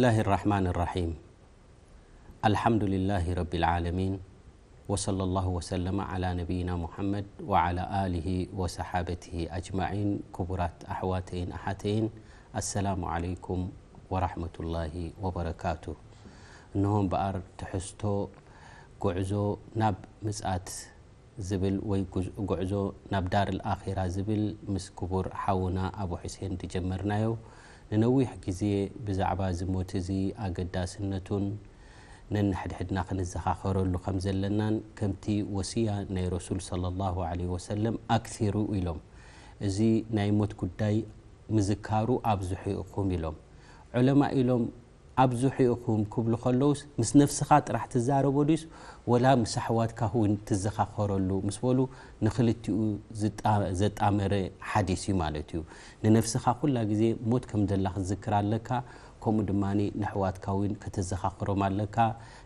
بسم الله الرحمن الرحيم. الحمد لله رب العالمين. وصلى الله وسلم على نبينا محمد وعلى آله وصحابته أجمعين. ክቡራት ኣሕዋተይን ኣሓተይን፣ السلام عليكم ورحمة الله وبركاته። እንሆ እምበኣር ትሕዝቶ ጉዕዞ ናብ ምጽኣት ዝብል ወይ ጉዝ-፣ ጉዕዞ ናብ ዳር ኣኺራ ዝብል ምስ ክቡር ሓውና ኣቡ ሑሴን ዝጀመርናዮ፣ ንነዊሕ ግዜ ብዛዕባ እዚ ሞት እዚ ኣገዳስነቱን ነንሕድሕድና ክንዘኻኸረሉ ከም ዘለናን፣ ከምቲ ወስያ ናይ ረሱል ሰለላሁ ዐለይሂ ወሰለም ኣክሲሩ ኢሎም፣ እዚ ናይ ሞት ጉዳይ ምዝካሩ ኣብዝሑ ኢኹም ኢሎም። ዑለማ ኢሎም ኣብዝሑ ኢኹም ክብሉ ከለውስ፣ ምስ ነፍስኻ ጥራሕ ትዛረቦ ድዩስ፣ ወላ ምስ ኣሕዋትካ እውን ትዘኻኸረሉ ምስ በሉ፣ ንኽልቲኡ ዝጣ-፣ ዘጣመረ ሓዲስ እዩ ማለት እዩ። ንነፍስኻ ኩላ ግዜ ሞት ከም ዘላ ክትዝክር ኣለካ፣ ከምኡ ድማ ንኣሕዋትካ እውን ከተዘኻኽሮም ኣለካ።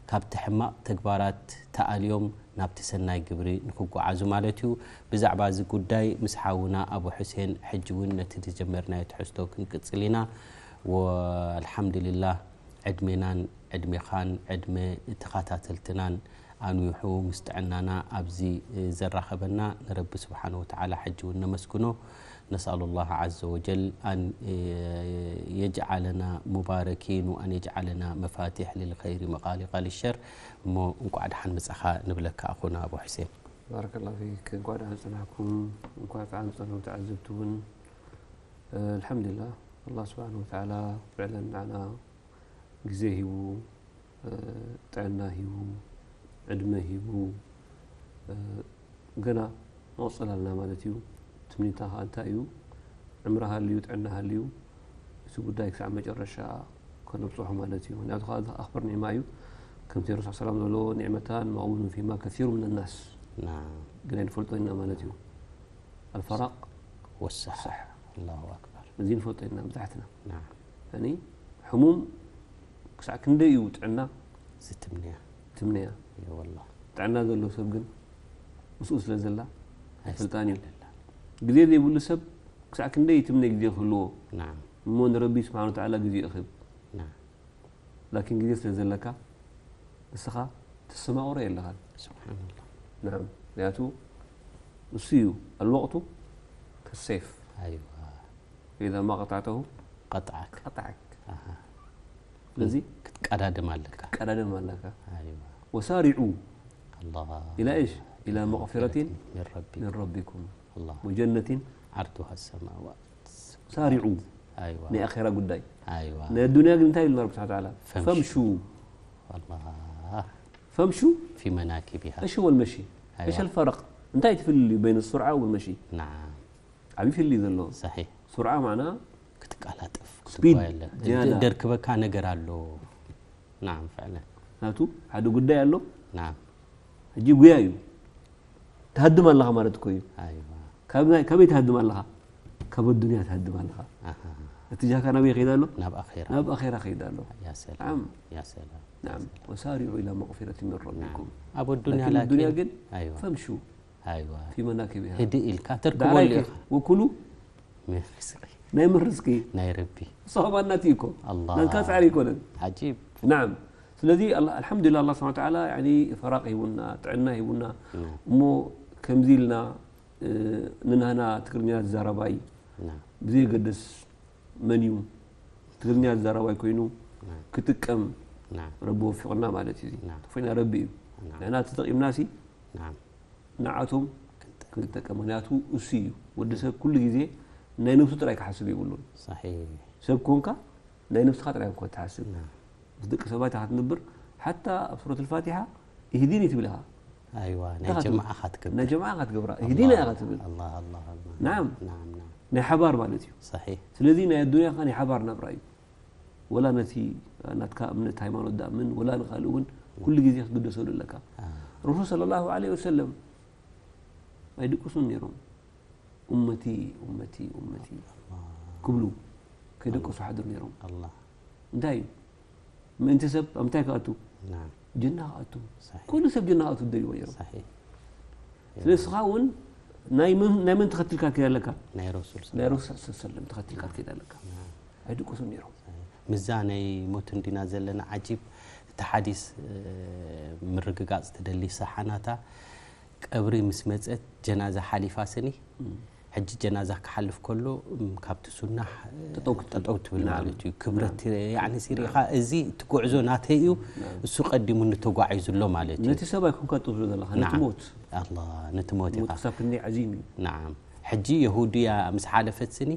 ካብቲ ሕማቕ ተግባራት ተኣልዮም ናብቲ ሰናይ ግብሪ ንክጓዓዙ ማለት እዩ። ብዛዕባ እዚ ጉዳይ ምስ ሓውና ኣቡ ሑሴን ሕጂ እውን ነቲ ዝጀመርናዮ ትሕዝቶ ክንቅጽል ኢና። ወኣልሓምዱሊላህ፣ ዕድሜናን ዕድሜኻን ዕድመ ተኸታተልትናን ኣንዊሑ ምስ ጥዕናና ኣብዚ ዘራኸበና ንረቢ ስብሓነ ወተዓላ ሕጂ እውን ነመስግኖ። نسأل الله عز وجل أن يجعلنا مباركين وأن يجعلنا مفاتيح للخير مغاليق للشر። እሞ እንቋዕ ደሓን መጻኻ ንብለካ ኣኹና ኣቡ ሑሴን። ባረከላሁ ፊክ። እንኳዕ ደሓን ጸናሕኩም፣ እንኳዕ ደሓን ጸንሑ ተዓዘብቲ እውን። እ፣ ኣልሓምዱሊላህ፣ ኣላህ ስብሓነ ወተዓላ ብዕለን ንዓና ግዜ ሂቡ፣ እ፣ ጥዕና ሂቡ፣ ዕድመ ሂቡ፣ እ፣ ገና መቕጸል ኣለና ማለት እዩ። ትምኒትና ከኣ እንታይ እዩ? ዕምሪ ሃልዩ፣ ጥዕና ሃልዩ፣ እቲ ጉዳይ ክሳዕ መጨረሻ ከነብጽሖ ማለት እዩ። ምኽንያቱ ከኣ ኣኽበር ኒዕማ እዩ። ከምቲ ረሱል ሰላም ዘለዎ፣ ኒዕመታን መቕቡሉን ፊማ ከሲሩ ምን ናስ። ናም። ግን ኣይንፈልጦ ኢና ማለት እዩ። ኣልፈራቅ ወሳሕ። ወሳሕ። ኣላሁ ኣክበር። እዚ ንፈልጦ ኢና ብዛሕትና። ናም። ያኒ ሕሙም ክሳዕ ክንደይ እዩ ጥዕና ዝትምንያ። ትምንያ። እየ ወላሂ። ጥዕና ዘለዎ ሰብ ግን ምስኡ ስለ ዘላ ኣይፈልጣን እዩ። ኣይፈልጣን። ግዜ ዘይብሉ ሰብ ክሳዕ ክንደይ ይትምነ ግዜ ክህልዎ። ናም። እሞ ንረቢ ስብሓነ ወተዓላ ግዜ ይእኽብ። ናም። ላኪን ግዜ ስለ ዘለካ ንስኻ ትሰማቕሮ የለኻን። ስብሓንላህ። ናም። ምክንያቱ እሱ እዩ፣ ኣልወቅቱ ከሰይፍ። ኣይዋ። ኢዛ ማ ቀጣዕተሁ ቀጥዓክ። ቀጥዓክ። ኣሃ። ስለዚ ክትቀዳደም ኣለካ። ቀዳደም ኣለካ። ኣይዋ። ወሳሪዑ ኣላህ። ኢላ እሽ? ኢላ መቕፊረቲን ምን ረቢኩም። ምን ረቢኩም። ኣላህ። ወጀነቲን ዓርዱሃ ሰማዋት። ሳሪዑ። ኣይዋ። ናይ ኣኼራ ጉዳይ። ኣይዋ። ናይ ኣዱንያ ግን እንታይ ኢሉና ረቢ ስብሓነ ወተዓላ? ፈምሹ። ፈምሹ። ኣላህ። ፈምሹ። ፊ መናኪቢሃ። እሺ ወልመሺ። ኣይዋ። እሺ ኣልፈረቅ። እንታይ ትፍልልዩ በይነ ሱርዓ ወልመሺ? ናዓም። ዓብዪ ፍልልይ ዘለዎ። ሰሒሕ። ሱርዓ ማዕና ክትቀላጠፍ ስፒድ ክትጓየለ። ዝያዳ። ደርክበካ ነገር ኣሎ። ናዓም፣ ፍዕለን። ናቱ ሓደ ጉዳይ ኣሎ። ናዓም። ሕጂ ጉያ እዩ። ትሃድም ኣለኻ ማለት እኮ እዩ። ኣይዋ። ካብ ናይ-፣ ካበይ ትሃድም ኣለኻ? ካብ ኣዱንያ ትሃድም ኣለኻ። ኣሃ። እቲ ጃካ ናበይ ይኸይድ ኣሎ? ናብ ኣኼራ። ናብ ኣኼራ ይኸይድ ኣሎ። ያ ሰላም፣ ናዓም። ያ ሰላም፣ ያ ናዓም። ሰላም። ወሳሪዑ ኢላ መቕፊረት ምን ረቢኩም። ናዓም። ኣብ ኣዱንያ ላኪን ኣዱንያ ላኪን፣ ግን ኣይዋ። ፈምሹ። ኣይዋ። ፊ መናኪቢሃ። ህድእ ኢልካ ትርከበሉ ዳዕራይ ኢኻ። ወኩሉ ምን ርዝቂ። ናይ ምን ርዝቂ? ናይ ረቢ። እሱ ከማን ናቱ እኮ። ኣላህ። ናትካ ጻዕሪ ኣይኮነን። ዓጂብ። ናዓም። ስለዚ ኣላ-፣ ኣልሓምዱሊላህ፣ ኣላህ ስብሓነ ወተዓላ፣ ያኒ፣ ፈራቕ ሂቡና፣ ጥዕና ሂቡና። ናም። እሞ ከምዚ ኢልና፣ እ፣ ንናህና ትግርኛ ዝዛረባይ ናም። ብዘየገድስ መን እዩ ትግርኛ ዝዛረባይ ኮይኑ ናም። ክጥቀም ናም። ረቢ ወፊቑና ማለት እዩ። ናም። ተፈይና ረቢ እዩ። ናም። ንሕና ተጠቂምናሲ ናም። ንዓቶም ክንጠቀም። ክንጠቀም። ምኽንያቱ እሱ እዩ። ወዲ ሰብ ኩሉ ግዜ ናይ ነብሱ ጥራይ ክሓስብ የብሉን። ሰሒሕ። ሰብ ኮንካ ናይ ነብስኻ ጥራይ ኮንካ ትሓስብ። ናም። ምስ ደቂ ሰባት ኢኻ ትነብር። ሓታ ኣብ ሱረት ኣልፋቲሓ ኢህዲኒ ትብል ኢኻ። ኣይዋ፣ እንታይ ናይ ኢኻ ትብል? ጀማዓ ኢኻ ትገብር። ናይ ጀማዓ ኢኻ ትገብራ። ኣላህ፣ ኢህዲና ኢኻ ትብል። ኣላህ፣ ኣላህ፣ ኣላህ። ናም። ናም፣ ናም። ናይ ሓባር ማለት እዩ። ሰሒሕ። ስለዚ ናይ ኣዱንያ ኸኣ ናይ ሓባር ናብራ እዩ። ወላ ነቲ ናትካ እምነት ሃይማኖት ድኣምን፣ ወላ ንኻልእ እውን ኩሉ ግዜ ክትግደሰሉ ኣለካ። ኣዎ። ረሱል ሰለላሁ ዐለይሂ ወሰለም ኣይድቅሱን ነይሮም። ኡመቲ፣ ኡመቲ፣ ኡመቲ ኣላህ። ክብሉ ከይደቀሱ ሓድሩ ነይሮም። ኣላህ። እንታይ እዩ? ምእንቲ ሰብ ኣብ ምንታይ ክኣቱ? ናም። ጀና ክኣቱ። ሰሒሕ። ኩሉ ሰብ ጀና ክኣቱ ዝደልይዎ ነይሮም። ሰሒሕ። ስለዚ ንስኻ እውን ናይ መን፣ ናይ መን ተኸቲልካ ትከይድ ኣለካ? ናይ ረሱል ናይ ረሱል ሰለላሁ ዐለይሂ ወሰለም ተኸቲልካ ትከይድ ኣለካ። ናም። ኣይድቅሱን ነይሮም። ሰሒሕ። ምዛ ናይ ሞት እንዲና ዘለና ዓጂብ፣ እቲ ሓዲስ ምርግጋጽ ትደሊ ሰሓናታ። ቀብሪ ምስ መጸት ጀናዛ ሓሊፋ ስኒ፣ ሕጂ ጀናዛ ክሓልፍ ከሎ ካብቲ ሱና ጠጠው ትብል ማለት እዩ። ክብረት ያኒ ሲሪኻ፣ እዚ እቲ ጉዕዞ ናተይ እዩ፣ እሱ ቀዲሙ እንተጓዒዙ ኣሎ ማለት እዩ። ነቲ ሰብ ኣይኮንካ ትብሎ ዘለኻ፣ ነቲ ሞት። ኣላ፣ ነቲ ሞት ኢኻ። ክሳብ ክንደይ ዓዚም እዩ። ናዓም። ሕጂ የሁድያ ምስ ሓለፈት ስኒ፣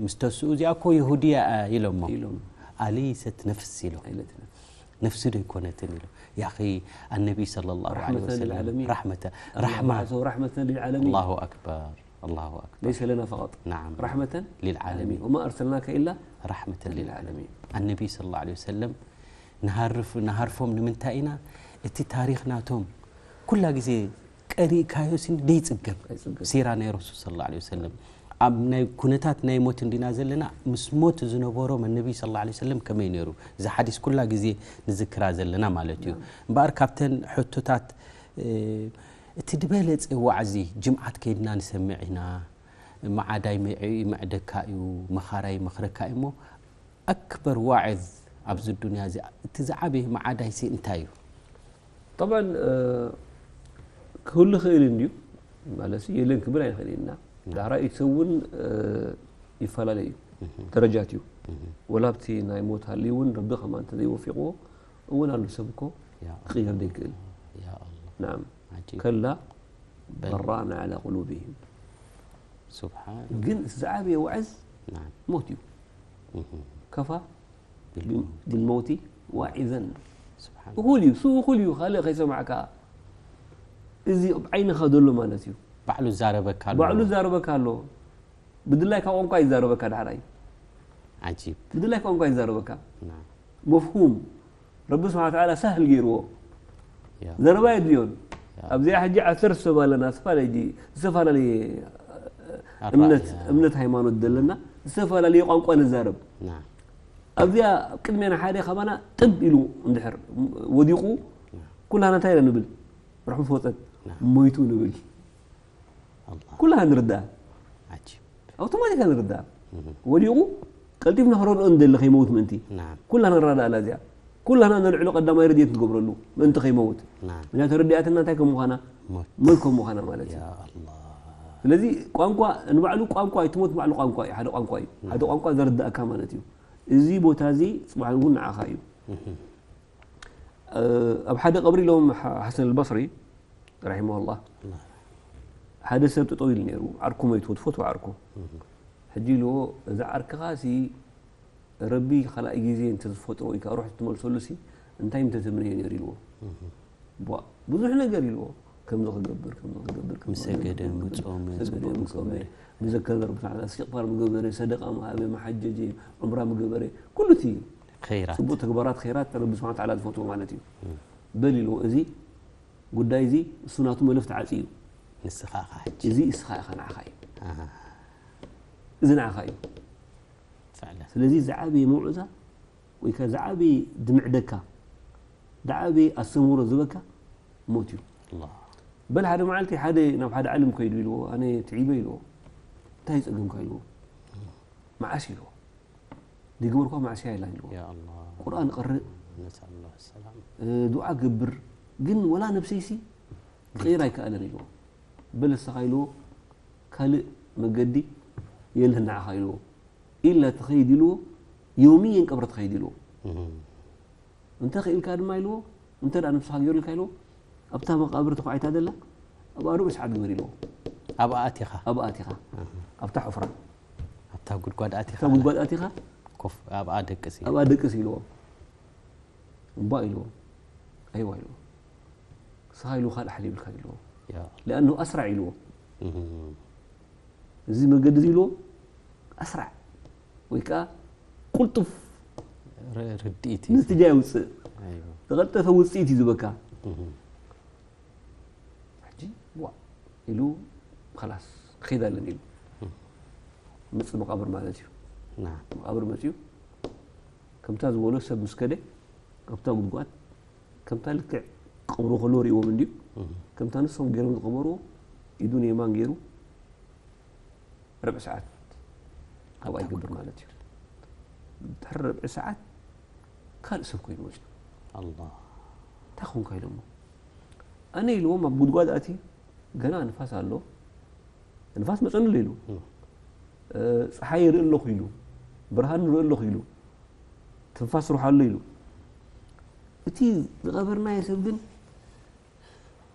ምስ ተስኡ፣ እዚኣ እኮ የሁድያ እያ ኢሎሞ። ኢሎም። ኣለይሰት ነፍስ ኢሎም። ነፍሲ ዶ ኣይኮነትን ኢሎም። ያኺ ኣነቢ ሰለላሁ ዐለይሂ ወሰለም ራሕመተ ራሕማ። ረሕመተ ልልዓለሚን። ኣላሁ ኣክበር። ኣላሁ ኣክበር። ለይሰ ለና ፈቐጥ። ናዓም። ረሕመተን ሊልዓለሚን። ወማ ኣርሰልናከ ኢላ ረሕመተን ሊልዓለሚን። ኣነቢ ሰለላሁ ዐለይሂ ወሰለም ንሃርፍ ንሃርፎም ንምንታይ ኢና? እቲ ታሪኽ ናቶም ኩላ ግዜ ቀሪእካዮ ስኒ ደይጽገብ። ኣይጽገብ። ሲራ ናይ ረሱል ሰለላሁ ዐለይሂ ወሰለም። ኣብ ናይ ኩነታት ናይ ሞት እንዲና ዘለና፣ ምስ ሞት ዝነበሮም ኣነቢ ሰለላሁ ዐለይሂ ወሰለም ከመይ ነይሩ? እዚ ሓዲስ ኩላ ግዜ ንዝክራ ዘለና ማለት እዩ። እምበኣር ካብተን ሕቶታት፣ እ፣ እቲ ዝበለጸ ዋዕዚ ጅምዓት ከይድና ንሰምዕ ኢና። መዓዳይ መዒ ይምዕደካ እዩ፣ መኻራይ ይመኽረካ እዩ እሞ፣ ኣክበር ዋዕዝ ኣብዚ ዱንያ እዚ፣ እቲ ዝዓበየ መዓዳይሲ እንታይ እዩ? ጠብዓን፣ እ፣ ክህሉ ይኽእል እንድዩ፣ ማለት የለን ክብል ኣይንኽእል ኢና። ዳሕራይ እቲ ሰብ እውን፣ እ፣ ይፈላለ እዩ፣ ደረጃት እዩ። ወላ ኣብቲ ናይ ሞት ሃልዩ እውን ረቢ ከማን እንተዘይወፊቕዎ እውን ኣሎ ሰብ እኮ ያ ክቕየር ዘይክእል። ያ ኣላህ። ናዓም። ዓጂብ። ከላ በል። በራና ዓላ ቁሉብሂም። ሱብሓን። ግን እቲ ዝዓበየ ዋዕዝ ናዓም። ሞት እዩ። እህ። ከፋ ቢልመውቲ። ቢልመውቲ ዋዒዘን። ሱብሓን። እኹል እዩ፣ እሱ እኹል እዩ፣ ካልእ ከይሰማዕካ። እዚ ኣብ ዓይንኻ ዘሎ ማለት እዩ። ባዕሉ ዝዛረበካ ኣሎ። ባዕሉ ዝዛረበካ ኣሎ። ብድላይካ ቋንቋ ይዛረበካ ዳሕራይ። ዓጂብ። ብድላይ ቋንቋ ይዛረበካ። ናም። መፍሁም። ረቢ ስብሓነ ወተዓላ ሳህል ገይርዎ። ያ። ዘረባ የድልዮን። ያ። ኣብዚኣ ሕጂ ዓሰርተ ሰብ ኣለና፣ ዝተፈላለየ፣ ዝተፈላለየ ኣራእያ። እምነት፣ እምነት ሃይማኖት ዘለና፣ ዝተፈላለየ ቋንቋ ንዛረብ። ናም። ኣብዚኣ ኣብ ቅድሜና ሓደ ካባና ጥብ ኢሉ እንድሕር ወዲቑ፣ ናም። ኩላና እንታይ ኢና ንብል? ርሑም ፈወፀት። ናም። ሞይቱ ንብል። ኣላህ። ኩላና ንርዳእ። ዓጂብ። ኣውቶማቲካሊ ንርዳእ። እህ። ወዲቑ ቀልጢፍና ክረድኦ ንደሊ ከይመውት ምእንቲ። ናም። ኩላና ንረዳእላ እዚኣ። ኩላና ነልዕሎ ቀዳማይ ረድኤት ንገብረሉ ምእንቲ ከይመውት። ናም። ምክንያቱ ረዲኣትና እንታይ ከም ምዃና? ሞት። ሞት ከም ምዃና ማለት እዩ። ያ ኣላህ። ስለዚ ቋንቋ ንባዕሉ ቋንቋ እዩ፣ እቲ ሞት ባዕሉ ቋንቋ እዩ፣ ሓደ ቋንቋ እዩ። ናም። ሓደ ቋንቋ ዘርድኣካ ማለት እዩ። እዚ ቦታ እዚ ጽባሕ እውን ንዓኻ እዩ። እህ። እ፣ ኣብ ሓደ ቀብሪ ኢሎም ሓ-፣ ሓሰን ኣልበስሪ ረሒመሁላህ፣ ኣላህ። ሓደ ሰብ ጠጠው ኢሉ ነይሩ፣ ዓርኩ መይቱ፣ ትፈትዎ ዓርኩ። እህ። ሕጂ ኢልዎ፣ "እዚ ዓርክኻ ሲ ረቢ ካልኣይ ግዜ እንተዝፈጥሮ ወይ ከዓ ሩሕ ትመልሰሉ ሲ እንታይ ምተተምነዮ ነይሩ?" ኢልዎ። እህ። ቧ፣ ብዙሕ ነገር ኢልዎ። ከምዚ ክገብር፣ ከምዚ ክገብር፣ ከምዚ ምሰገደ፣ ክገብር፣ ምጾመ፣ ሰገደ፣ ጽቡቕ ምጾመ፣ ምገበረ። ምዘከረ ረቢ ስብሓነ ወተዓላ፣ እስትቕፋር ምገበረ፣ ሰደቃ ምሃበ፣ መሓጀጀ፣ ዑምራ ምገበረ፣ ኩሉ እቲ ኸይራት። ጽቡቕ ተግባራት፣ ኸይራት ረቢ ስብሓነ ወተዓላ ዝፈትዎ ማለት እዩ። እም። በል ኢልዎ፣ እዚ ጉዳይ እዚ እሱ ናቱ መለፍ ተዓጽዩ እዩ። ንስኻ ኢኻ ሕጂ። እዚ እስኻ ኢኻ፣ ንዓኻ እዩ። ኣሃ። እዚ ንዓኻ እዩ። ፍዕለን። ስለዚ ዝዓበየ መውዕዛ ወይ ከ ዝዓበየ ድምዕደካ፣ ዝዓበየ ኣስተምህሮ ዝበካ ሞት እዩ። ኣላህ። በል ሓደ መዓልቲ ሓደ ናብ ሓደ ዓለም ከይዱ ኢልዎ፣ ኣነ ትዒበ ኢልዎ። እንታይ ጸገምካ ኢልዎ። መዓስ ኢልዎ። ዝገበርኳ ማዕስያ የላን ኢልዎ። ያ ኣላህ። ቁርኣን ቀርእ፣ ነስኣሉላህ ሰላም። እ፣ ዱዓ ገብር፣ ግን ወላ ነብሰይሲ ክቕይር ኣይከኣለን ኢልዎ። በል እስኻ ኢልዎ፣ ካልእ መገዲ የለን ንዓኻ ኢልዎ። ኢላ ትኸይድ ኢልዎ፣ የውምየን ቀብሪ ትኸይድ ኢልዎ። እህ። እንተ ኽኢልካ ድማ ኢልዎ፣ እንተ ደኣ ነብስኻ ገይሩልካ ኢልዎ፣ ኣብታ መቓብር ተዃዒታ ዘላ፣ ኣብኣ ሩብ ሰዓት ግበር ኢልዎ። ኣብኣ ኣቲኻ? ኣብኣ ኣቲኻ። ኣሃ። ኣብታ ሑፍራ። ኣብታ ጉድጓድ ኣቲኻ? ኣብታ ጉድጓድ ኣቲኻ? ኮፍ፣ ኣብኣ ደቅስ ኢልዎ። ኣብኣ ደቅስ ኢልዎ። እምቧእ ኢልዎ። ኣይዋ ኢልዎ። ንስኻ ኢልዎ ካልእ ሓይሊ የብልካን ኢልዎ። ያ። لأنه أسرع ኢልዎ። እህ። እዚ መገዲ እዚ ኢልዎ ኣስራዕ ወይ ከዓ ቁልጡፍ ር-፣ ርድኢት እዩ። ንትጃ የውፅእ። ኣይዋ። ዝቐልጠፈ ውፅኢት እዩ ዝበካ። እህ። ሕጂ ዋ ኢሉ ኸላስ ክኸይድ ኣለኒ ኢሉ። እህ። ምፅእ መቓብር ማለት እዩ። ናም። መቓብር መፅዩ ከምታ ዝበሎ ሰብ ምስ ከደ ኣብታ ጉድጓድ ከምታ ልክዕ ክቐብርዎ ከለዉ ሪእዎም እንድዩ። እህ። ከምታ ንሶም ገይሮም ዝቐበርዎ ኢዱ ንየማን ገይሩ ርብዒ ሰዓት ኣብኣ ይገብር ማለት እዩ። ድሕሪ ርብዒ ሰዓት ካልእ ሰብ ኮይኑ መፅኡ። ኣላ። እንታይ ኾንካ ኢሎሞ? ኣነ ኢልዎም ኣብ ጉድጓድ ኣትየ፣ ገና ንፋስ ኣሎ፣ ንፋስ መፀኒ ኣሎ ኢሉ። እ፣ ፀሓይ ይርኢ ኣለኹ ኢሉ፣ ብርሃን ይርኢ ኣለኹ ኢሉ፣ ትንፋስ ርሑ ኣሎ ኢሉ። እቲ ዝቐበርናዮ ሰብ ግን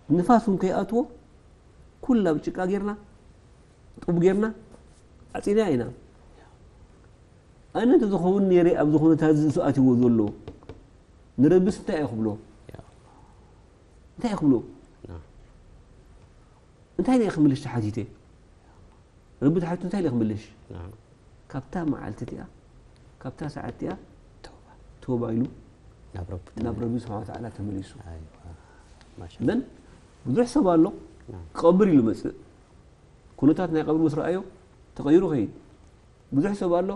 ንፋስ እውን ከይኣትዎ ኩላ ብጭቃ ጌርና፣ ጡብ ጌርና፣ ዓፂና ኢና። ኣነ እንተዝኸውን ነይረ ኣብዚ ኩነታት እዚ እሱ ኣትይዎ ዘሎ፣ ንረብስ እንታይ እየ ክብሎ? እንታይ እየ ክብሎ? እንታይ እየ ክምልሽ ተሓቲተ? ረቢ ተሓቲቱ እንታይ ኢለ ክምልሽ? ናም። ካብታ መዓልቲ እቲኣ፣ ካብታ ሰዓት እቲኣ፣ ተውባ። ተውባ ኢሉ ናብ ረቢ ናብ ተመለሰ። ረቢ ስብሓነ ወተዓላ ተመሊሱ። ኣይዋ። ማሻ እዘን ብዙሕ ሰብ ኣሎ፣ ናም። ክቐብር ኢሉ መፅእ። ኩነታት ናይ ቀብሪ ምስ ረኣዮ፣ ተቐይሩ ኸይድ። ብዙሕ ሰብ ኣሎ፣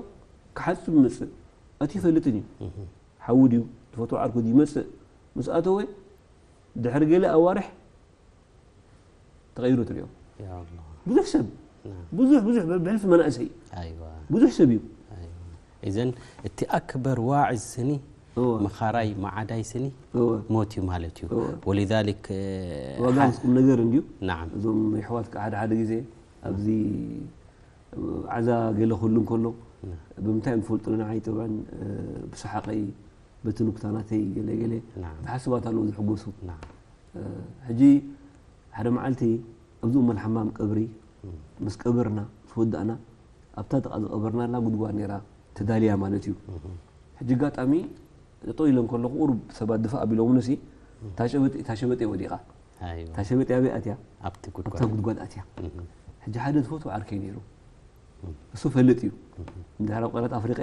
ክሓፅብ መፅእ። እቲ ይፈልጥን እዩ። እህ። ሓዊ ድዩ፣ ዝፈትዎ ዓርኩ ድዩ ይመፅእ። ምስ ኣተወ፣ ድሕሪ ገለ ኣዋርሕ ተቐይሩ ትሪኦ። ያ ኣላህ። ብዙሕ ሰብ፣ ናም። ብዙሕ፣ ብዙሕ፣ ብሕልፊ መናእሰይ። ኣይዋ። ብዙሕ ሰብ እዩ። ኣይዋ። እዘን እቲ ኣክበር ዋዒዝ ስኒ፣ እወ። መኻራይ መዓዳይ ስኒ፣ እወ። ሞት እዩ ማለት እዩ። እወ። ወሊዛሊክ፣ እ፣ ዋጋ ሓ-፣ ምስ ቁም ነገር እንድዩ። ናም። እዞም የሕዋት ከዓ ሓደ ሓደ ግዜ ኣብዚ ዓዛ ገለ ክህሉ እንከሎ፣ ናም። ብምንታይ እዮም ዝፈልጡ ንዓይ? ጥብዐን፣ እ፣ ብሰሓቐይ፣ በቲ ኑክታ ናተይ ገለ ገለ፣ ናም። ተሓስባት ኣለዉ ዝሕጎሱ። ናም። እ፣ ሕጂ ሓደ መዓልቲ ኣብዚ ኡመል ሓማም ቀብሪ እም። ምስ ቀበርና፣ ምስ ወዳእና፣ ኣብታ ጥቓ ዝቐበርናላ ጉድጓድ ነይራ ተዳልያ ማለት እዩ። እም። ሕጂ ኣጋጣሚ ጠጠው ኢለ እንከለኹ ቁሩብ ሰባት ድፋእ ኣቢሎምንሲ፣ እም። እታ ሸበጥ፣ እታ ሸበጥ እያ ወዲቓ። ኣይዋ። እታ ሸበጥ ኣበይ ኣትያ? ኣብቲ ጉድጓድ። ኣብታ ጉድጓድ ኣትያ። እም። ሕጂ ሓደ ዝፈትዎ ዓርከይ ነይሩ። እም። እሱ ፈልጥ እዩ። እም። እንድሕር ኣብ ቀረጥ ኣፍሪቃ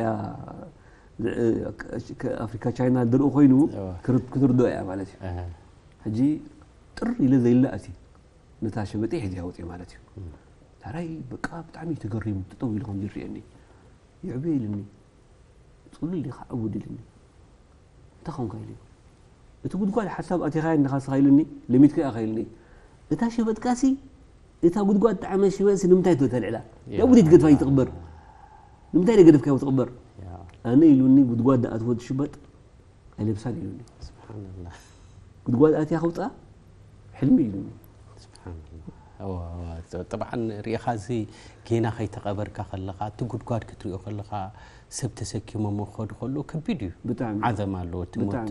ዝ-፣ ከ-፣ ኣፍሪካ ቻይና ዝርኢ ኮይኑ እዋ። ክር-፣ ክትርድኦ እያ ማለት እዩ። ኣሃ። ሕጂ ጥር ኢለ ዘይለ ኣትየ። ነታ ሸበጠይ ሒዘያ ወፅየ ማለት እዩ። እም። ታራይ በቃ ብጣዕሚ ተገሪሙ፣ ጠጠው ኢሉ ከም ዝርእየኒ። ይዕበ ኢልኒ። ፅሉል ኢኻ ዕቡድ ኢልኒ። እንታይ ኾንካ ኢሉ። እቲ ጉድጓድ ሓሳብ ኣቲኻ እንዲኻ ስኻ ኢሉኒ፣ ለሚትካ ኢኻ ኢልኒ። እታ ሸበጥካሲ፣ እታ ጉድጓድ ጣዕመ ሽበጥሲ ንምንታይ ትወታ ልዕላ? ያ። ያው ውዲት ገድፋ ይትቕበር። ንምንታይ ደይ ገደፍካዮ ትቕበር? ያ። ኣነ ኢሉኒ፣ ጉድጓድ ደኣ ትወድ ሽበጥ ኣይለብሳን ኢሉኒ። ስብሓንላህ። ጉድጓድ ኣትያ ከውፅኣ ሕልሚ ኢሉኒ። ስብሓንላህ። እዋ፣ እዋ። ጠብዓን ርኢኻ እዚ ጌና ከይተቐበርካ ከለኻ፣ እቲ ጉድጓድ ክትሪኦ ከለኻ፣ ሰብ ተሰኪሞሞ ክኸዱ ከለዉ ከቢድ እዩ። ብጣዕሚ። ዓዘም ኣለዎ፣ እቲ ሞት ብጣዕሚ።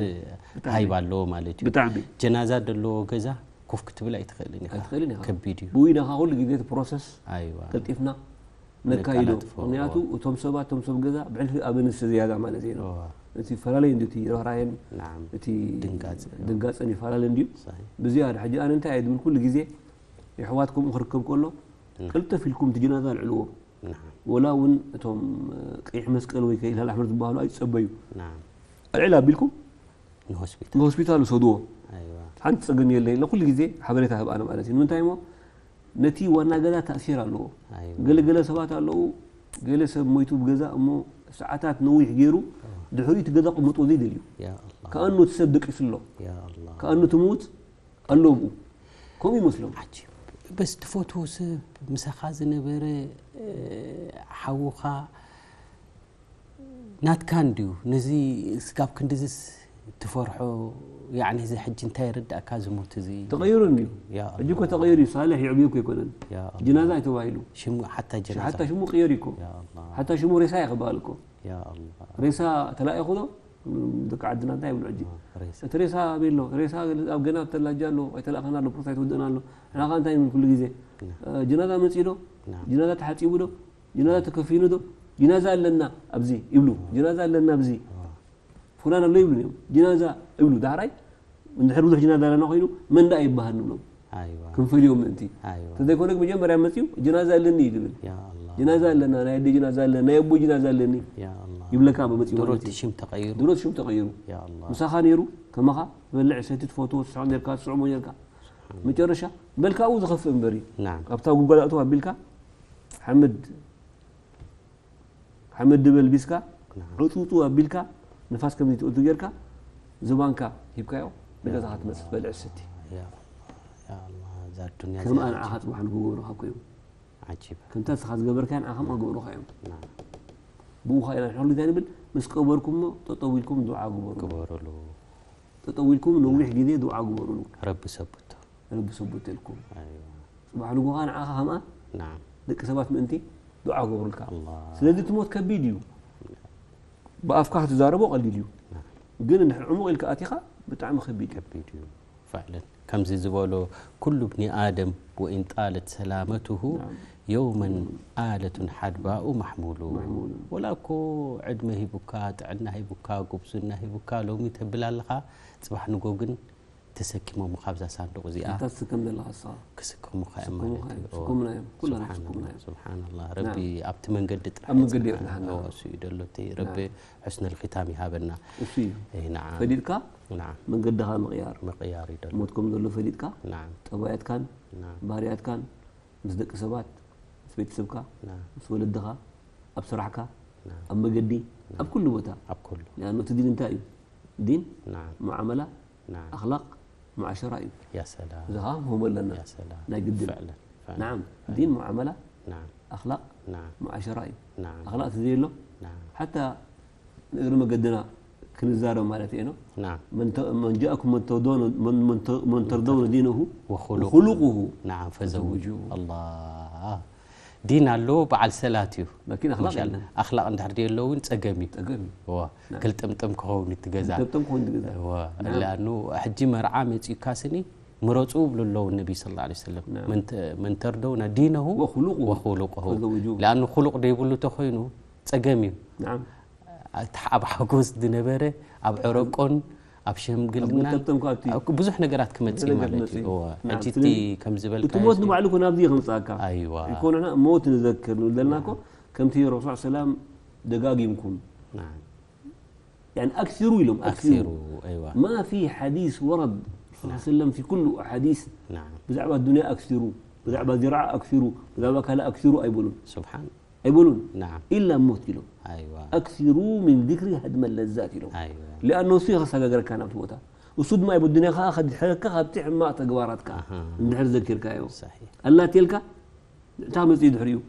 ብጣዕሚ። ሃይባ ኣለዎ ማለት እዩ። ብጣዕሚ። ጀናዛ ዘለዎ ገዛ ኮፍ ክትብል ኣይትኽእልን ኢኻ። ኣይትኽእልን ኢኻ። ከቢድ እዩ። ብኡ ኢና ኸዓ ኩሉ ግዜ እቲ ፕሮሰስ ኣይዋ። ቀልጢፍና ነካይዶ። ነቀላጥፎ። ምኽንያቱ እቶም ሰባት፣ እቶም ሰብ ገዛ ብሕልፊ ኣበንስ ዝያዳ ማለት እዩ። እዋ። እቲ ፈላለየ እንድዩ እቲ ርህራሄን ናዓም። እቲ ድንጋጽ። ድንጋጽን ይፈላለ እንድዩ። ሳይ። ብዝያዳ ሕጂ ኣነ እንታይ እየ ዝብል ኩሉ ግዜ የሕዋት ከምኡ ክርከብ ከሎ ና። ቅልጥፍ ኢልኩም እቲ ጅናዛ ኣልዕልዎ። ናዓም። ወላ እውን እቶም፣ እ፣ ቀይሕ መስቀል ወይ ከ ሂላል ኣሕመር ዝበሃሉ ኣይትጸበዩ። ናዓም። ኣልዕል ኣቢልኩም ንሆስፒታል። ንሆስፒታል ውሰድዎ። ኣይዋ። ሓንቲ ጸገም የለን ኢለ ኩሉ ግዜ ሓበሬታ ህብ ኣነ ማለት እዩ። ንምንታይ እሞ ነቲ ዋና ገዛ ተእሲር ኣለዎ። ኣይዋ። ገለ ገለ ሰባት ኣለዉ፣ ገለ ሰብ ሞይቱ ብገዛ እሞ ሰዓታት ነዊሕ ገይሩ ድሕሪኡ እቲ ገዛ ክመጥዎ ዘይደልዩ። ያ ኣላህ። ከኣኑ እቲ ሰብ ደቂሱ ኣሎ። ያ ኣላህ። ከኣኑ እቲ ምዉት ኣሎ ብኡ። ከምኡ ይመስሎም። ዓጂብ። በስ ትፈትዎ ሰብ፣ ምሳኻ ዝነበረ፣ እ፣ ሓውኻ ናትካ እንድዩ። ነዚ ስጋብ ክንድዝስ ትፈርሖ፣ ያዕኒ እዚ ሕጂ እንታይ ይርዳእካ ዝሞት እዚ? ተቐይሩ እንድዩ። ያ ሕጂ እኮ ኣላህ። ተቐይሩ እዩ። ሳልሕ ይዕብዮ እኮ ኣይኮነን። ያ ኣላህ። ጅናዛ እዩ ተባሂሉ። ሽሙ ሓታ ጅናዛ። ሓታ ሽሙ ቅየር እኮ። ያ ኣላህ። ሓታ ሽሙ ሬሳ እዩ ክበሃል እኮ። ያ ኣላህ። ሬሳ ተላኢኹ ዶ? ደቂ ዓድና እንታይ ይብሉ ሕጂ? ሬሳ። እቲ ሬሳ ኣበይ ኣሎ? ሬሳ ኣብ ገና ተላጃ ኣሎ፣ ኣይተላእኸና ኣሎ፣ ፕሮሰስ ኣይተወደእና ኣሎ። ንሕና ኸኣ እንታይ ንብል ኩሉ ግዜ? ና። እ፣ ጅናዛ መጺኡ ዶ? ና። ጅናዛ ተሓጺቡ ዶ? ጅናዛ ተከፊኑ ዶ? ጅናዛ ኣለና ኣብዚ ይብሉ። ጅናዛ ኣለና ኣብዚ። ዋ። ፉላን ኣሎ ይብሉ እዮም። ጅናዛ ይብሉ። ዳሕራይ እንድሕር ብዙሕ ጅናዛ ኣለና ኮይኑ መን ደኣ ይበሃል ንብሎም። ኣይዋ። ክንፈልዮም ምእንቲ። ኣይዋ። እንተዘይኮነ ግን መጀመርያ መጺኡ ጅናዛ ኣለኒ እዩ ዝብል። ያ ኣላህ። ጅናዛ ኣለና፣ ናይ ኣደ ጅናዛ ኣለና፣ ናይ ኣቦ ጅናዛ ኣለኒ ያ ኣላህ። ይብለካ መጺኡ ድሮ ማለት እቲ እዩ። ሽም ተቐይሩ። ድሮ እቲ ሽም ተቐይሩ። ያ ኣላህ። ምሳኻ ነይሩ፣ ከማኻ ትበልዕ፣ ትሰቲ፣ ትፈትዎ፣ ትስሕቕ ነርካ፣ ትስዕሞ ነርካ። መጨረሻ በል ካብኡ ዝኸፍእ እምበር እዩ። ናም። ኣብታ ጉድጓድ ኣእትው ኣቢልካ ሓመድ ሓመድ ድበልቢስካ፣ ናም። ዕጹጹ ኣቢልካ፣ ንፋስ ከም ዘይትእቱ ጌርካ፣ ዝባንካ ሂብካዮ፣ ንገዛኻ ትመጽእ ትበልዕ ትሰቲ። ያ ኣላህ፣ ያ ኣላህ፣ እዛ ዱንያ ከምኣ እዚኣ ንዓኻ ጽባሕ ንግበሩኻ እኮ እዮም። ዓጂብ። ከምታ ንስኻ ዝገበርካያ ንዓኻ ከምኣ ክገብሩኻ እዮም። ናም። ብኡ ኸኣ ኢና ንሕና እንታይ ንብል? ምስ ቀበርኩሞ ጠጠው ኢልኩም ዱዓ ግበሩ። ግበሩሉ። ጠጠው ኢልኩም ነዊሕ ግዜ ዱዓ ግበሩሉ። ረቢ ሰብቶ። ረቢ ሰብቶ ኢልኩም። ኣይዋ። ጽባሕ ንግሆ ንዓኻ ከምኣ ናም። ደቂ ሰባት ምእንቲ ዱዓ ገብሩልካ። ኣላህ። ስለዚ እቲ ሞት ከቢድ እዩ። ብኣፍካ ክትዛረቦ ቀሊል እዩ። ናም። ግን እንድሕር ዕሙቕ ኢልካ ኣቲኻ ብጣዕሚ ከቢድ እዩ። ከቢድ እዩ። ፈዕለን ከምዚ ዝበሎ ኩሉ ብኒ ኣደም ወኢን ጣለት ሰላመትሁ ናም። የውመን ኣለቱን ሓድባኡ ማሕሙሉ። ማሕሙሉ። ወላ እኮ ዕድመ ሂቡካ፣ ጥዕና ሂቡካ፣ ጉብዝና ሂቡካ፣ ሎሚ ተብል ኣለኻ፣ ጽባሕ ንጎ ግን ተሰኪሞም ካብዛ ሳንዱቕ እዚኣ ኣታ ትስከም ዘለኻ ንስኻ። ክስከሙኻ እዮም ክስከሙኻ ማለት እዮም። እዩ። ክስከሙና እዮም። ኩላና ስብሓንላህ፣ ክስከሙና እዮም። ስብሓንላህ። ናም። ረቢ ኣብቲ መንገዲ ጥራሕ ኣብ መንገዲ የጽንሓና። የጽንሓና። እዎ፣ እሱ እዩ ደሎ። እቲ ረቢ ናም። ሑስነል ኺታም ይሃበና። እሱ እዩ። እይ፣ ናዓም። ፈሊጥካ ናዓም። መንገድኻ ምቕያር። ምቕያር እዩ ደሎ። ሞት ከም ዘሎ ፈሊጥካ ናዓም። ጠባያትካን ናዓም። ባህርያትካን ምስ ደቂ ሰባት፣ ምስ ቤተሰብካ፣ ናዓም። ምስ ወለድኻ፣ ኣብ ስራሕካ፣ ናዓም። ኣብ መገዲ፣ ናዓም። ኣብ ኩሉ ቦታ። ኣብ ኩሉ። ሊኣኑ እቲ ዲን እንታይ እዩ? ዲን ናዓም። ሙዓመላ ናዓም። ኣኽላቕ ሙዓሸራ እዩ። ያ ሰላም። እዚ ኸዓ ንህቦ ኣለና። ያ ሰላም። ናይ ግድን። ፍዕለን፣ ፍዕለን፣ ናዓም። ፍዕለን። ዲን ሙዓመላ፣ ናዓም። ኣኽላቕ፣ ናዓም። ሙዓሸራ እዩ። ናዓም። ኣኽላቕ ተዘየሎ፣ ናዓም። ሓታ ንእግሪ መገድና ክንዛረብ ማለት እየ ነው። ናዓም። መን ተ-፣ መን ጃእኩም መን ተርደውነ፣ መን፣ መን ተ-፣ መን ተርደውነ ዲነሁ ወኹሉቁሁ። ወኹሉቁሁ ናዓም፣ ፈዘውጁ። ፈዘውጁ። ኣላህ። ዲን ኣሎ፣ በዓል ሰላት እዩ። ላኪን ኣኽላቕ ማሻኣላህ። የለን። ኣኽላቕ እንድሕር ደየሎ እውን ጸገም እዩ። ጸገም እዩ። እዋ፣ ናም። ገልጠምጠም ክኸውን እቲ ገዛ። ገልጠምጠም ክኸውን እቲ ገዛ። እዋ፣ ናም። ለኣኑ ሕጂ መርዓ መጺኡካ ስኒ ምረጹ ይብሉ ኣለዉ ነቢ ሰለላሁ ዐለይሂ ወሰለም። ናም። መን ተ-፣ መን ተርደውነ ዲነሁ ወኹሉቁሁ ወኹሉቁሁ። ፈዘውጁሁ። ለኣኑ ኹሉቕ ደይብሉ ተኾይኑ ጸገም እዩ። ናም። እቲ ኣብ ሓጎስ ዝነበረ፣ ኣብ ዕረቆን፣ ኣብ ሸምግልናን፣ ኣብ ገልጠምጠም ከኣ እቲ ኣብ ብዙሕ ነገራት ክመጽእ ብዙሕ ነገር ማለት እዩ። ክመጽእ። እዋ፣ ናም። ሕጂ እቲ ስለዚ ከም ዝበልካዮ እቲ ሞት እስቲ ንባዕሉ እኮ ናብዚ እዩ ከምጽኣካ። ኣይዋ። እኮ ንሕና ሞት ንዘክር ንብል ዘለና እኮ፣ ናም። ከምቲ ረሱል ሰላም ደጋጊምኩም። ናም። ያኒ ኣክሲሩ ኢሎም፣ ኣክሲሩ። ኣክሲሩ፣ ኣይዋ። ማ ፊ ሓዲስ ወረድ፣ ሰለላሁ ዐለይሂ ወሰለም ፊ ኩሉ ሓዲስ፣ ናም። ብዛዕባ ዱንያ ኣክሲሩ፣ ብዛዕባ ዚርዓ ኣክሲሩ፣ ብዛዕባ ካልእ ኣክሲሩ ኣይበሉን። ስብሓን። ኣይበሉን። ናዓም። ኢላ ሞት ኢሎም። ኣይዋ። ኣክሲሩ ሚን ዚክሪ ሃድመ ለዛት ኢሎም። ኣይዋ። ሊኣኖ እሱ የኸሰጋግረካ ናብቲ ቦታ። እሱ ድማ ኣብ ኣዱንያ ኸዓ ከድሕረካ ካብቲ ሕማቕ ተግባራትካ ኣሃ። እንድሕር ዘኪርካዮ። ሰሒሕ። ኣላትየልካ እታ መጽኢ ድሕሪኡ።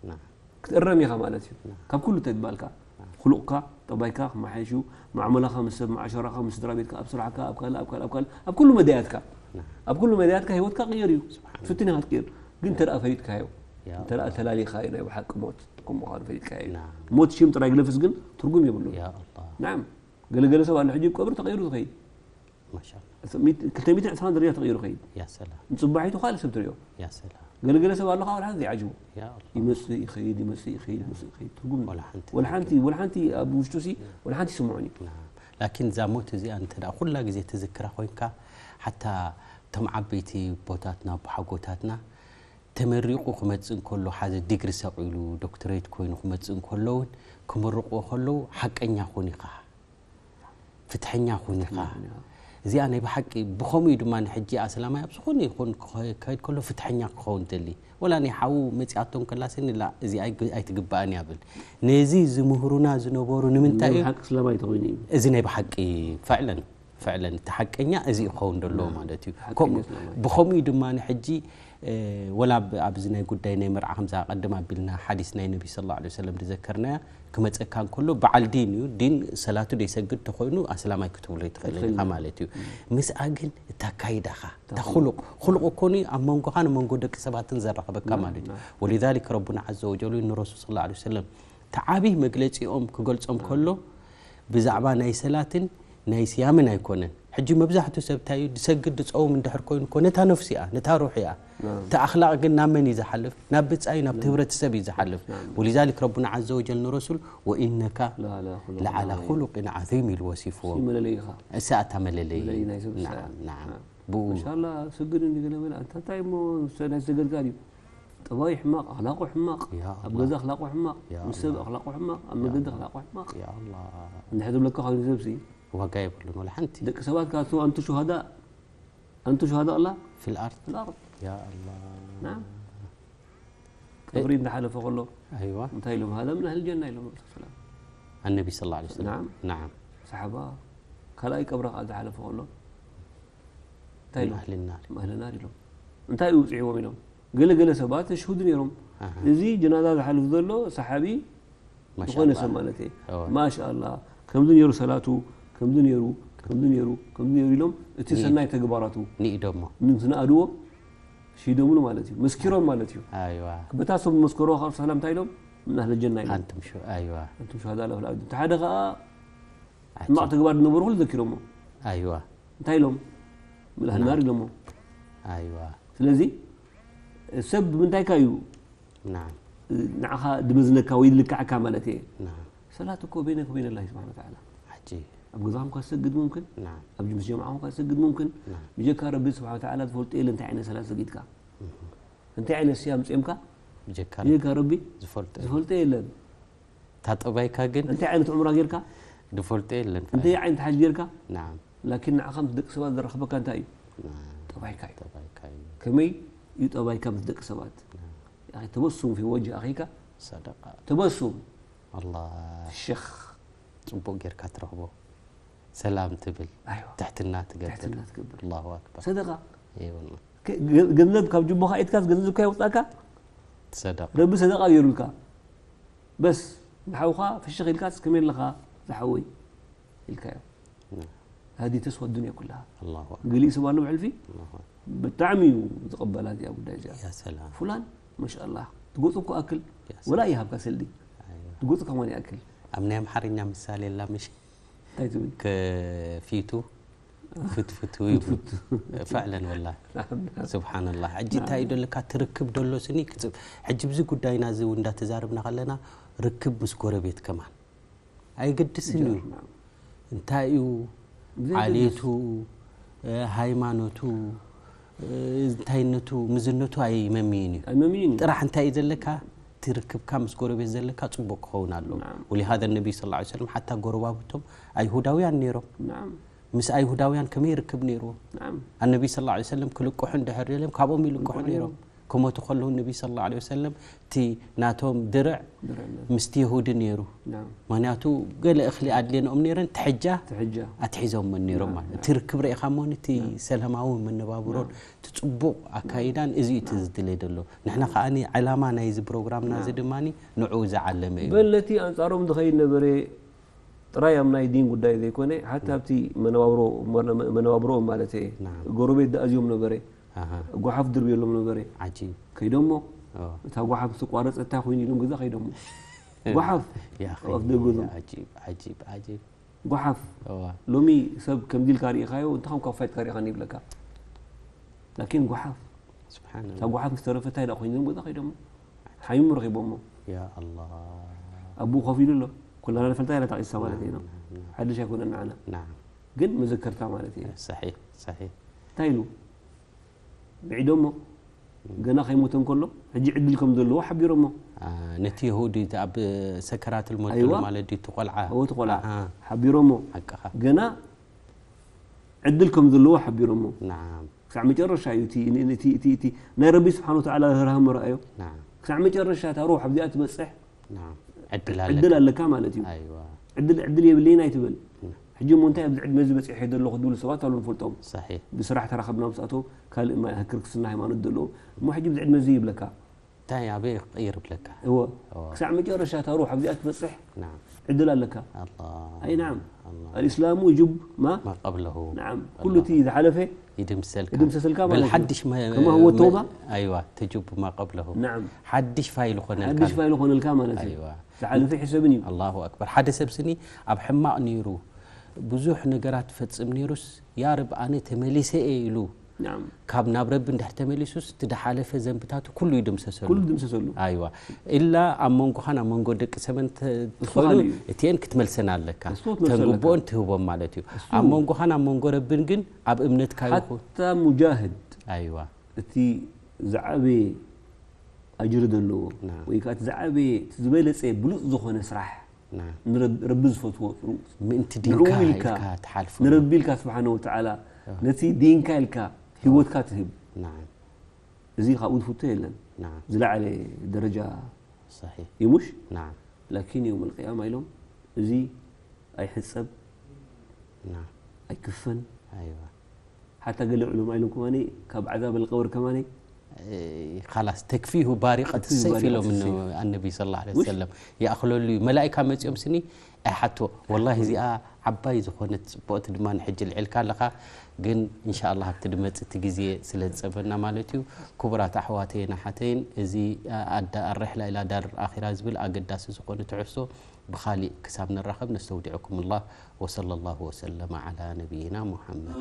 ናዓም። ክትእረም ኢኻ ማለት እዩ። ናዓም። ካብ ኩሉ ተግባልካ፣ ናዓም። ኹሉቕካ፣ ጠባይካ ክመሓየሽ እዩ። ማዕመላኻ ምስ ሰብ፣ መዓሸራኻ ምስ ስድራ ቤትካ፣ ኣብ ስራሕካ፣ ኣብ ካልእ፣ ኣብ ካልእ፣ ኣብ ካልእ፣ ኣብ ኩሉ መዳያትካ። ናዓም። ኣብ ኩሉ መዳያትካ ህይወትካ ክቕየር እዩ። ስብሓን። ፍትን ኢኻ ክትቅየር። ግን እንተ ደኣ ፈሊጥካዮ፣ ያ እንተ ደኣ ኣላህ። ተላሊኻዮ ናይ ብሓቂ ሞት ከም ምዃኑ ፈሊጥካዮ እዩ። ናዓም። ሞት ሽም ጥራይ ግለፍስ ግን ትርጉም የብሉን። ያ ኣላህ። ናዓም። ገለ ገለ ሰብ ኣሎ ሕጂ ቀብሪ ተቐይሩ ዝኸይድ። ማሻኣላህ። ሚት-፣ ክልተ ሚእትን ዕስራን ደረጃ ተቐይሩ ይኸይድ። ያ ሰላም። ንጽባሒቱ ካልእ ሰብ ትሪኦ። ያ ሰላም። ገለ ገለ ሰብ ኣሎ ኸዓ ወላ ሓንቲ ዘይዓጅቦ። ያ ኣላህ። ይመጽእ ይኸይድ፣ ይመጽእ ይኸይድ፣ ይመጽእ ይኸይድ። ትርጉም ወላ ሓንቲ ወላ ሓንቲ፣ ትርጉም። ወላ ሓንቲ ኣብ ውሽጡ ሲ፣ ወላ ሓንቲ ይስምዖን እዩ። ናዓም። ላኪን እዛ ሞት እዚኣ እንተ ደኣ ኩላ ግዜ ትዝክራ ኮይንካ፣ ሓታ እቶም ዓበይቲ ኣቦታትና፣ ኣቦሓጎታትና፣ ተመሪቑ ክመጽእ እንከሎ፣ ሓደ ዲግሪ ሰቒሉ፣ ዶክትሬት ኮይኑ ክመጽእ እንከሎ እውን፣ ክምርቕዎ ከለዉ፣ ሓቀኛ ኩን ኢኻ፣ ፍትሐኛ ኩን ኢኻ። ፍትሐኛ ኩን ኢኻ። እዚኣ ናይ ብሓቂ ብኸምኡ እዩ ድማ ንሕጂ ኣስላማይ ኣብ ዝኾነ ይኹን ክኸ-፣ ክኸይድ ከሎ ፍትሐኛ ክኸውን ደሊ። ወላ ናይ ሓዉ መጺኣቶ እንከላ ስኒ፣ ላ፣ እዚኣ ኣይግ-፣ ኣይትግባእን እያ ብል። ነዚ ዝምህሩና ዝነበሩ ንምንታይ ናይ እዩ? ብሓቂ ኣስላማይ ተኾይኑ እዩ። እዚ ናይ ብሓቂ ፈዕለን፣ ፈዕለን እቲ ሓቀኛ እዚ ክኸውን ደሎ ናም። ማለት እዩ። ሓቀኛ ከም-፣ ኣስላማይ። ብኸምኡ እዩ ድማ ንሕጂ፣ እ፣ ወላ ኣብ-፣ ኣብዚ ናይ ጉዳይ ናይ መርዓ ከምዛ ቀደም ኣቢልና ሓዲስ ናይ ነቢ ሰለላሁ ዐለይሂ ወሰለም ዝዘከርናያ ክመጸካ እንከሎ በዓል ዲን እዩ። ዲን ሰላቱ ዘይሰግድ ተኾይኑ ኣስላማይ ክትብሎ ኣይትኽእልን ኢኻ ኣይትኽእልን። ማለት እዩ። እም። ምስኣ ግን እታ ኣካይዳኻ፣ እታ እታ ኹሉቕ። ኹሉቕ፣ ኹሉቕ እኮ ንዩ ኣብ መንጎኻን መንጎ ደቂ ሰባትን ዘራኽበካ ናም፣ ማለት እዩ። ናም። ወሊዛሊክ ረቡና ዐዘ ወጀል ንረሱል ሰለላሁ ዐለይሂ ወሰለም እቲ ዓብዪ መግለጺኦም ክገልጾም ከሎ፣ ብዛዕባ ናይ ሰላትን ናይ ስያምን ኣይኮነን። ሕጂ መብዛሕትኡ ሰብ እንታይ እዩ፣ ዝሰግድ ዝጸውም እንድሕር ኮይኑ እኮ ነታ ነፍሱ እያ፣ ነታ ሩሕ እያ። ናም። እቲ ኣኽላቕ ግን ናብ መን እዩ ዝሓልፍ? ናብ ብጻዩ፣ ናብቲ ናም። ህብረተሰብ እዩ ዝሓልፍ። ናም። ወሊዛሊክ ረቡና ዐዘ ወጀል ንረሱል፣ "ወኢነካ ለዓላ ኹሉቅን ለዓላ ዐዚም። ኹሉቅን ዐዚም" ኢሉ ወሲፍዎም። እሱ መለለይኻ። እሳ እታ መለለይ። መለለይ ናይ ሰብ እሳ ናዓም፣ እያ። ናዓም። ናም። ብኡ። ማሻኣላ፣ ስግድ እንዲ ገለ መለ፣ ኣንታ እንታይ እሞ፣ ናይ ሰገድካ ድዩ? ጠባዩ ሕማቕ፣ ኣኽላቑ ሕማቕ፣ ያ ኣብ ኣላህ። ገዛ ኣኽላቑ ሕማቕ፣ ያ ምስ ሰብ ኣላህ። ኣኽላቑ ሕማቕ፣ ኣብ ያ መገዲ ኣላህ። ኣኽላቑ ሕማቕ። ያ ኣላህ። እንድሕር ዝብለካ ኮይኑ ሰብሲ። ዋጋ የብሉን ወላ ሓንቲ። ደቂ ሰባት ከኣ፣ ኣንቱ ሹሃዳ፣ ኣንቱ ሹሃዳ ኣላህ ፊል ኣርድ። ፊል ኣርድ። ያ ኣላህ። ናዓም። ቀብሪ እንዳሓለፈ ከሎ፣ ኣይዋ። እንታይ ኢሎም? ሃዛ ምን ኣህል ጀና ኢሎም ረሱል ሰላም። ኣነቢ ሰለላሁ ዐለይሂ ወሰለም። ናዓም። ናዓም። ሰሓባ፣ ካልኣይ ቀብሪ ከኣ ዝሓለፈ ከሎ፣ እንታይ ምን ኢሎም? ኣህል ናር። ምን ኣህል ናር ኢሎም። እንታይ እዩ ውፅዕዎም ኢሎም? ገለ ገለ ሰባት ተሽሁድ ነይሮም። ኣሃ። እዚ ጀናዛ ዝሓልፍ ዘሎ ሰሓቢ ዝኾነ ሰብ ማለት እየ። ማሻኣላ፣ ከምዚ ነይሩ ሰላቱ፣ ከምዚ ነይሩ፣ ከምዚ ነይሩ፣ ከምዚ ነይሩ ኢሎም እቲ ሰናይ ተግባራቱ ንኢዶሞ፣ ንኣድዎ ሽሂዶምሉ ማለት እዩ። መስኪሮም ማለት እዩ። ኣይዋ። በታ ሰብ መስከሮ ካብ ሰላም እንታይ ኢሎም? ምን ኣህል ጀና ኢሎም። ኣንቱም ሹ-፣ ኣይዋ። ኣንቱም ሹሃዳ ለሁል ኣርድ። እቲ ሓደ ከኣ ሕማቕ ተግባር ዝነበሩ ኩሉ ዘኪሮሞ። ኣይዋ። እንታይ ኢሎም? ምን ኣህል ናር ኢሎሞ። ኣይዋ። ስለዚ ሰብ ብምንታይካ እዩ ንዓኻ ድመዝነካ ወይ ድልክዓካ ማለት እየ። ሰላት እኮ በይነክ ወበይነ ላሂ ስብሓነ ወተዓላ። ኣብ ገዛኹም እኳ ትሰግድ ሙምክን፣ ኣብ ምስ ጀምዓኹም እኳ ትሰግድ ሙምክን፣ ብጀካ ረቢ ስብሓነ ወተዓላ ዝፈልጦ የለ እንታይ ዓይነት ሰላት ሰጊድካ። እንታይ ዓይነት ስያም ጾምካ፣ ብጀካ ረቢ ዝፈልጦ የለን። እታ ጠባይካ ግን እንታይ ዓይነት ዑምራ ጌርካ፣ ዝፈልጦ የለን። እንታይ ዓይነት ሓጅ ጌርካ፣ ላኪን ንዓኻ ምስ ደቂ ሰባት ዘራኽበካ እንታይ እዩ? ጠባይካ እዩ። ከመይ እዩ ጠባይካ ምስ ደቂ ሰባት? ያኺ ተበሱም ፊ ወጅህ ኣኺካ ሰደቃ። ተበሱም። ኣላ። ሸኽ። ጽቡቕ ጌርካ ትረኽቦ። ሰላም ትብል። ኣይዋ። ትሕትና ትገብር። ትሕትና ትገብር። ኣላሁ ኣክበር። ሰደቃ። እየ ወላሂ። ገ-፣ ገ-፣ ገንዘብ ካብ ጅቦኻ ኢትካስ ገንዘብካ የውጻእካ? ሰደቃ። ረቢ ሰደቃ ገይሩልካ። በስ ንሓውኻ ፍሽኽ ኢልካስ ከመይ ኣለኻ ዝሓወይ ኢልካዮ። ና። ሃዚ ተስዋ ዱንያ ኩላሃ። ኣላሁ ኣክበር። ገሊኡ ሰብ ኣሎ ብሕልፊ ኣላሁ ኣክበር። ብጣዕሚ እዩ ዝቕበላ እዚኣ ጉዳይ እዚኣ። ያ ሰላም። ፉላን ማሻኣላህ ትጎፁ እኮ ኣክል ያ ሰላም። ወላ ይሃብካ ሰልዲ ኣይዋ። ትጎፁ ከማን ይኣክል። ኣብ ናይ ኣምሓርኛ ምሳሌ ኣላ ምሽ እንታይ ትብል? ከፊቱ ፍትፍቱ ይብሉ። ፍትፍቱ። ፈዕለን ወላ። ናም፣ ናም። ስብሓንላህ። ሕጂ እንታይ እዩ ደለካ? ትርክብ ደሎ ስኒ ክጽብ-፣ ሕጂ ብዚ ጉዳይና እዚ እውን እንዳተዛረብና ከለና ርክብ ምስ ጎረቤት ከማን ኣይገድስን እዩ። ናም። እንታይ እዩ ዘይገድስ። ዓሌቱ፣ እ፣ ሃይማኖቱ፣ እ፣ እንታይነቱ፣ ምዝነቱ ኣይመምይን እዩ። ኣይመምይን እዩ። ጥራሕ እንታይ እዩ ዘለካ? እቲ ርክብካ ምስ ጎረቤት ዘለካ ጽቡቕ ክኸውን ኣለዎ። ናም። ወሊሃዘ ነቢ ሰለላሁ ዐለይሂ ወሰለም ሓታ ጎረባብቶም ኣይሁዳውያን ነይሮም። ናም። ምስ ኣይሁዳውያን ከመይ ይርክብ ነይርዎ? ናም። ኣነቢ ሰለላሁ ዐለይሂ ወሰለም ክልቅሑ እንድሕር ደልዮም ካብኦም ይልቅሑ ይልቅሑ ነይሮም። ነይሮም። ክሞቱ ከለዉ ነቢ ሰለላሁ ዐለይሂ ወሰለም እቲ ናቶም ድርዕ ድርዕ ነይሩ። ምስቲ የሁዲ ነይሩ። ናም። ምኽንያቱ ገለ እኽሊ ኣድልየንኦም ነይረን ትሕጃ ትሕጃ። ኣትሒዞምወን ነይሮም ናም፣ ማለት እዩ። ናም። እቲ ርክብ ርኢኻ እሞ እቲ ናም። ሰላማዊ መነባብሮን ናም። እቲ ጽቡቕ ኣካይዳን እዚ እዩ እቲ ዝድለ ዘሎ። ንሕና ከኣ ዕላማ ናይዚ ፕሮግራምና እዚ ናም። ድማ ንዕኡ ዝዓለመ እዩ። በል ነቲ ኣንጻሮም ዝኸይድ ነበረ ጥራይ ኣብ ናይ ዲን ጉዳይ ዘይኮነ፣ ሓታ ኣብቲ መነባብሮ-፣ መነ-፣ መነባብሮኦም ማለት እየ። ናም። ጎረቤት ደኣዝዮም ነበረ። ኣሃ። ጓሓፍ ድርብየሎም ነበረ። ዓጂብ። ከይዶሞ፣ ኦ። እታ ጓሓፍ ምስ ተቋረጸት እንታይ ኮይኑ ኢሎም ገዛ ከይዶሞ። ጓሓፍ። ያ ኣኺ፣ ኣብ ደገ እዞም። ዓጂብ፣ ዓጂብ፣ ዓጂብ። ጓሓፍ። እዋ። ሎሚ ሰብ ከምዚ ኢልካ ርኢኻዮ፣ እንታይ ከም ካብ ፋይትካ ርኢኻኒ ይብለካ። ላኪን ጓሓፍ። ስብሓንላህ። እታ ጓሓፍ ምስ ተረፈት እንታይ ደኣ ኮይኑ ኢሎም ገዛ ከይዶሞ። ሓሚሙ ረኺቦሞ። ያ ኣላህ። ኣብኡ ኮፍ ኢሉ ኣሎ። ኩላና ንፈልጣ ኢና እታ ቂሳ ማለት ኢና። ናም፣ ናም። ሓድሽ ኣይኮነን ንዓና። ናም። ግን መዘከርታ ማለት እዩ። ሰሒሕ፣ ሰሒሕ። እንታይ ኢሉ? ብዒዶሞ። ገና ከይሞተ እንከሎ፣ ሕጂ ዕድል ከም ዘለዎ ሓቢሮሞ። አ፣ ነቲ የሁዲ እቲ ኣብ ሰከራትል ሞት ኣይዋ። ዘሎ ማለት ድዩ? እቲ ቆልዓ? እዎ፣ እቲ ቆልዓ። ኣሃ። ሓቢሮሞ። ሓቅኻ። ገና ዕድል ከም ዘለዎ ሓቢሮሞ። ናም። ክሳዕ መጨረሻ እዩ እቲ፣ እቲ፣ እቲ፣ እቲ ናይ ረቢ ስብሓን ወተዓላ ርህራህ መርኣዮ። ናም። ክሳዕ መጨረሻ እታ ሩሕ ኣብዚኣ ትበጽሕ ናም። ዕድል ዕድል ኣለካ። ኣለካ ማለት እዩ። ኣይዋ። ዕድል፣ ዕድል የብለይን ኣይትበል። ናም። ሕጂ እሞ እንታይ ኣብዚ ዕድመ እዚ በጺሐ ዘለኹ ዝብሉ ሰባት ኣለዉ ንፈልጦም። ሰሒሕ። ብስራሕ ተራኸብና ምስኣቶም ካልእ ማ-፣ ክርስትና ሃይማኖት ዘለዎም። እሞ ሕጂ ኣብዚ ዕድመ እዚ ይብለካ። እንታይ ኣበይ ይቕይር ይብለካ? እወ። እወ። ክሳዕ መጨረሻ እታ ሩሕ ኣብዚኣ ትበጽሕ ናም። ዕድል ኣለካ። ኣላ። ኣይ ናም። ኣላ። الإسلام يجب ما ما قبله. ናም። ኣላ። ኩሉ እቲ ዝሓለፈ ይድምሰልካ። ይድምሰሰልካ በል ማለት እዩ። ሓድሽ መ-፣ ከማ ሁወ መ-፣ ተውባ። ኣይዋ፣ ተጅቡ ማ ቀብለሁ። ናም። ሓድሽ ፋይል ኾነልካ። ሓድሽ ፋይል ኾነልካ ማለት እዩ። ኣይዋ። ዝሓለፈ ይሕሰብን እዩ። ኣላሁ ኣክበር። ሓደ ሰብ ስኒ ኣብ ሕማቕ ነይሩ፣ ብዙሕ ነገራት ፈጽም ነይሩስ፣ ያ ረብ፣ ኣነ ተመሊሰ እየ ኢሉ፣ ናም። ካብ ናብ ረቢ እንድሕር ተመሊሱስ፣ እቲ ድሓለፈ ዘንብታቱ ኩሉ ይድምሰሰሉ። ኩሉ ይድምሰሰሉ። ኣይዋ። ኢላ ኣብ መንጎኻን ኣብ መንጎ ደቂ ሰበን ተ-፣ እሱ ትኾኑ፣ ካልእ እዩ። እቲኤን ክትመልሰን ኣለካ። እሱ ክትመልሰን ኣለካ። ተንግቦን ትህቦም ማለት እዩ። እሱ ኣብ መንጎኻን ኣብ መንጎ ረብን ግን ኣብ እምነትካ ይኹን። ሓታ ሙጃህድ። ኣይዋ። እቲ ዝዓበየ ኣጅሪ ዘለዎ፣ ናም። ወይ ከኣ እቲ ዝዓበየ፣ እቲ ዝበለጸ ብሉጽ ዝኾነ ስራሕ፣ ናም። ንረብ-፣ ረቢ ዝፈትዎ፣ ምእንቲ ንዕኡ ዲንካ ኢልካ፣ ኢልካ ትሓልፎ። ንረቢ ኢልካ ስብሓነ ወተዓላ፣ ኣዎ። ነቲ ዲንካ ኢልካ ህይወትካ ትህብ። ናም። እዚ ካብኡ ዝፍቶ የለን። ናም። ዝለዓለ ደረጃ ሰሒሕ። እዩ፣ ሙሽ? ናም። ላኪን የውመል ቅያማ ኢሎም፣ እዚ ኣይሕጸብ፣ ናም። ኣይክፈን። ኣይዋ። ሓታ ገለ ዑለማ ኢሎም ከማኒ፣ ካብ ዓዛብ ኣልቀብር ከማኒ፣ ካላስ ተክፊሁ ባሪቀት ሰይፍ ኢሎም ኣነቢ ስለ ላ ሰለም ይኣኽለሉ እዩ። መላእካ መፂኦም ስኒ ኣይሓቶ ወላ እዚኣ ዓባይ ዝኾነት ፅቡቕቲ ድማ ንሕጂ ልዕልካ ኣለኻ። ግን እንሻ ላ ኣብቲ ድመፅእ እቲ ግዜ ስለ ዝፀበና ማለት እዩ። ክቡራት ኣሕዋተይን ኣሓተይን እዚ ኣዳ ኣረሕላ ኢላ ዳር ኣራ ዝብል ኣገዳሲ ዝኾነ ትሕዝቶ ብኻሊእ ክሳብ ንራኸብ ነስተውዲዐኩም ላ። ወሰለ ላሁ ወሰለመ ዓላ ነቢይና ሙሓመድ።